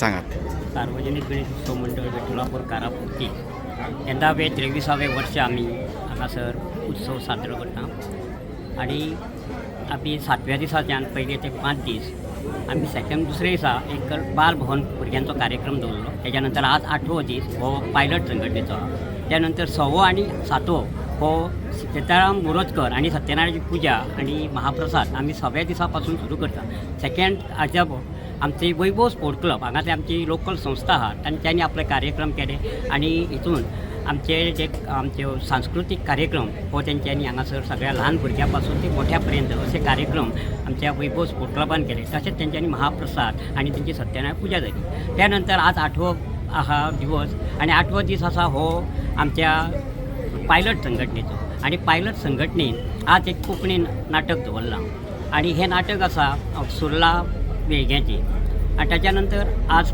सांगात. सार्वजनिक गणेश उत्सव मंडळ, विठ्ठलापूर, कारापूर्ती. यंदा हे 23वें वर्ष आमी हांगासर उत्सव साजरो करता आनी आमी सातव्या दिसाच्यान पयले ते 5 दीस आमी सेकंड दुसरे दिसा एक बाल भवन भुरग्यांचो कार्यक्रम दवरलो. तेज्या नंतर आज आठवो दीस हो पायलट संघटनेचो आहा. त्या नंतर सवो आनी सातवो हो सीताराम मोरजकर आनी सत्यनारायणाची पुजा आनी महाप्रसाद आमी सव्या दिसा पासून सुरू करता. सेकंड आजच्या आमचे वैभव स्पोर्ट क्लब हांगासर आमची लोकल संस्था आहा, तांच्यांनी आपले कार्यक्रम केले आनी हितून आमचे जे आमचे सांस्कृतीक कार्यक्रम हो तेंच्यांनी हांगासर सगळ्या ल्हान भुरग्यां पासून ते मोठ्या पर्यंत असे कार्यक्रम आमच्या वैभव स्पोर्ट क्लबान केले. तशेंच तेंच्यांनी महाप्रसाद आनी तेंची सत्यनारायण पुजा जाली. त्या नंतर आज आठवो आहा दिवस आनी आठवो दीस आसा हो आमच्या पायलट संघटनेचो आनी पायलट संघटनेन आज एक कोंकणी नाटक दवरलां आनी हें नाटक आसा सुर्ला वेळग्याचें. आनी ताच्या नंतर आज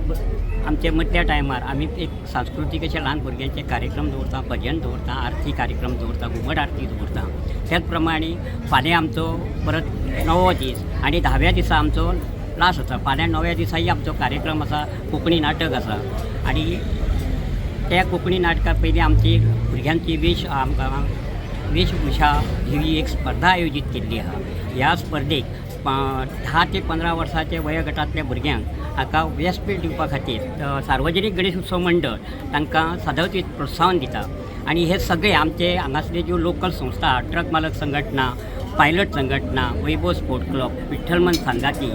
आमचे मदल्या टायमार आमी एक सांस्कृतीक अशे ल्हान भुरग्यांचे कार्यक्रम दवरता, भजन दवरता, आरती कार्यक्रम दवरता, घुमट आरती दवरता. त्याच प्रमाणे फाल्यां आमचो परत णवो दीस आनी धाव्या दिसा आमचो लास्ट आसा. फाल्यां णव्या दिसाय आमचो कार्यक्रम आसा, कोंकणी नाटक आसा आनी त्या कोंकणी नाटका पयलीं आमची भुरग्यांची वेश आमकां वेशभूषा ही एक स्पर्धा आयोजीत केल्ली आहा. ह्या स्पर्धेक 10 ते 15 वर्साचे वयोगटांतल्या भुरग्यांक हाका व्यासपीठ दिवपा खातीर सार्वजनीक गणेश उत्सव मंडळ तांकां सदांच एक प्रोत्साहन दिता. आनी हे सगळे आमचे हांगासरले ज्यो लोकल संस्था, ट्रक मालक संघटना, पायलट संघटना, वैभव स्पोर्ट क्लब, विठ्ठलमन सांगाती,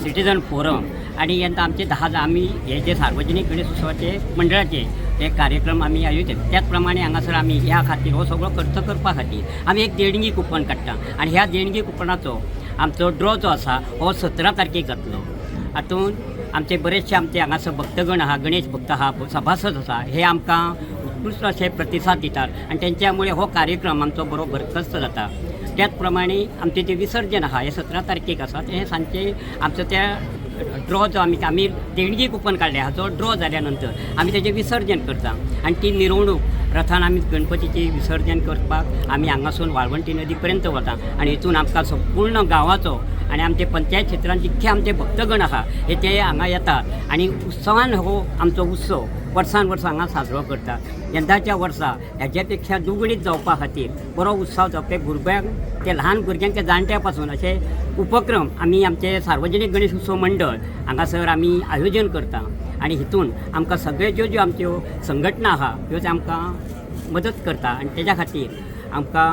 सिटीजन फोरम आनी यंदा आमचे 10 आमी हे जे सार्वजनीक गणेश उत्सवाचे मंडळाचे हे कार्यक्रम आमी आयोजीत. त्याच प्रमाणे हांगासर आमी ह्या खातीर हो सगळो खर्च करपा खातीर आमी एक देणगी कुपन काडटा आनी ह्या देणगी कुपनाचो आमचो ड्रॉ जो आसा हो 17 तारखेक जातलो. हातूंत आमचे बरेचशे आमचे हांगासर भक्तगण आहा, गणेश भक्त आहा, सभासद आसा, हे आमकां उत्कृश्ट अशे प्रतिसाद दितात आनी तेंच्या मुळे हो कार्यक्रम आमचो बरो भरकस्त जाता. त्याच प्रमाणे आमचें जें विसर्जन आहा हें 17 तारखेक आसा. तें सांजचें आमचो त्या ड्रॉ जो आमी आमी देणगी कुपन काडलें हाचो ड्रॉ जाल्या नंतर आमी तेजें विसर्जन करता आनी ती मिरवणूक रथान आमी गणपतीचें विसर्जन करपाक आमी हांगासून वाळवंटी नदी पर्यंत वता आनी हितून आमकां संपूर्ण गांवाचो आनी आमचे पंचायत क्षेत्रांत जितके आमचे भक्तगण आहा हे ते हांगा येतात आनी उत्सवान हो आमचो उत्सव वर्सान वर्स हांगा साजरो करतात. यंदाच्या वर्सा हेज्या पेक्षा दुगणीत जावपा खातीर बरो उत्सव जावपा भुरग्यांक ते ल्हान भुरग्यांक ते जाणट्या पासून अशे उपक्रम आमी आमचे सार्वजनीक गणेश उत्सव मंडळ हांगासर आमी आयोजन करता आनी हितून आमकां सगळे ज्यो ज्यो आमच्यो संघटना आहा ह्यो आमकां मदत करता आनी तेज्या खातीर आमकां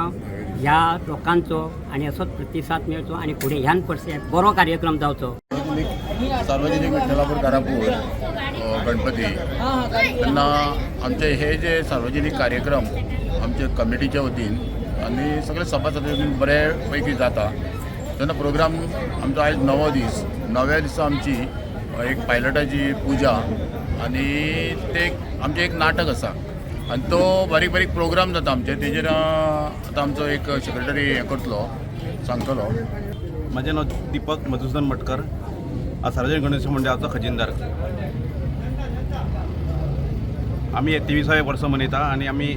ह्या लोकांचो आनी असोच प्रतिसाद मेळचो आनी फुडें ह्यान परस बरो कार्यक्रम जावचो. सार्वजनिक सार्वजनिक विठ्ठलापूर कारापूर गणपती तेन्ना आमचे हे जे सार्वजनीक कार्यक्रम आमचे कमिटीच्या वतीन आनी सगळे सभासदां वतीन बरे पैकी जाता. तेन्ना प्रोग्राम आमचो आयज णवो दीस. णव्या दिसा आमची एक पायलटाची पुजा आनी ते आमचें एक नाटक आसा आनी तो बारीक बारीक प्रोग्राम जाता आमचे. तेजेर आतां आमचो एक सेक्रेटरी हें करतलो, सांगतलो. माझे नाव दीपक मधुसूदन मटकर. आज सार्वजनिक गणेश मंडळाचो खजिनदार. आमी हे 23व्या वर्स मनयता आनी आमी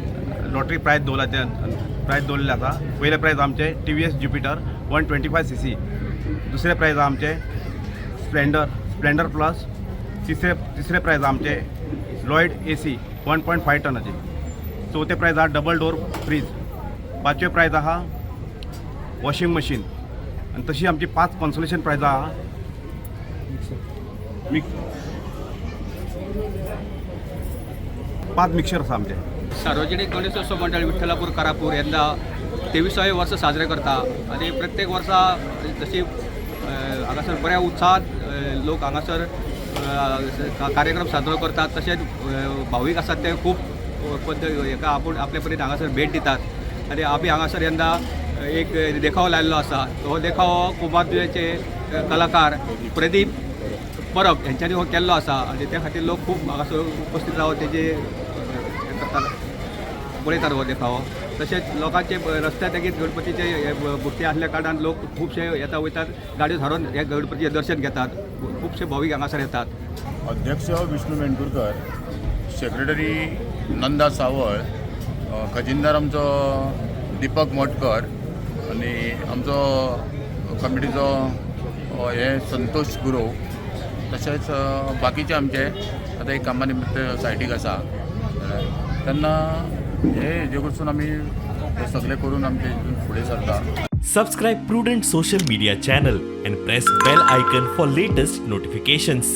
लॉटरी प्रायज दवरला. ते प्रायज दवरलेले आसा. पयलें प्रायज आमचें TVS Jupiter 125 CC. दुसरें प्रायज आहा आमचें स्प्लेंडर, स्प्लेंडर प्लस. तिसरें प्रायज आहा आमचें लॉयड AC 1.5 टनाचे. चवथें प्रायज आहा डबल डोर फ्रीज. पांचवें प्रायज आहा वॉशिंग मशीन. आनी तशी आमची पांच कॉन्सोलेशन प्रायजां आहा. पांच मिक्सर आसा आमचे. सार्वजनिक गणेशोत्सव मंडळ, विठ्ठलापूर, कारापूर यंदा 23वे वर्स साजरे करता आनी प्रत्येक वर्सा जशी हांगासर बऱ्या उत्साहात लोक हांगासर कार्यक्रम साजरो करतात, तशेंच भावीक आसात ते खूब पद्दत हेका आपूण आपले परीन हांगासर भेट दितात. आनी आमी हांगासर यंदा एक देखावो लायल्लो आसा. हो देखावो कुमारजुंवेचे कलाकार प्रदीप परब हेंच्यांनी हो केल्लो आसा आनी त्या खातीर लोक खूब हांगासर उपस्थित रावन तेजे हें करतात, पळयतात हो देखावो. तशेंच लोकांचे रस्त्यार लेगीत गणपतीचे हे मुर्ती आसल्या कारणान लोक खुबशे येता वयतात, गाडयो थारोवन हे गणपतीचें दर्शन घेतात. खुबशे भावीक हांगासर येतात. अध्यक्ष विष्णू मेणकुरकर, सेक्रेटरी नंदा सावळ, खजिनदार आमचो दीपक मोटकर आनी आमचो कमिटीचो हे संतोष गुरव. तशेंच बाकीचे आमचे आतां एक कामा निमित्त सायडीक आसा तेन्ना हे हेजे कडसून आमी हे सगळें करून आमचे हितून फुडें सरता. Subscribe Prudent Social Media channel and press bell icon for latest notifications.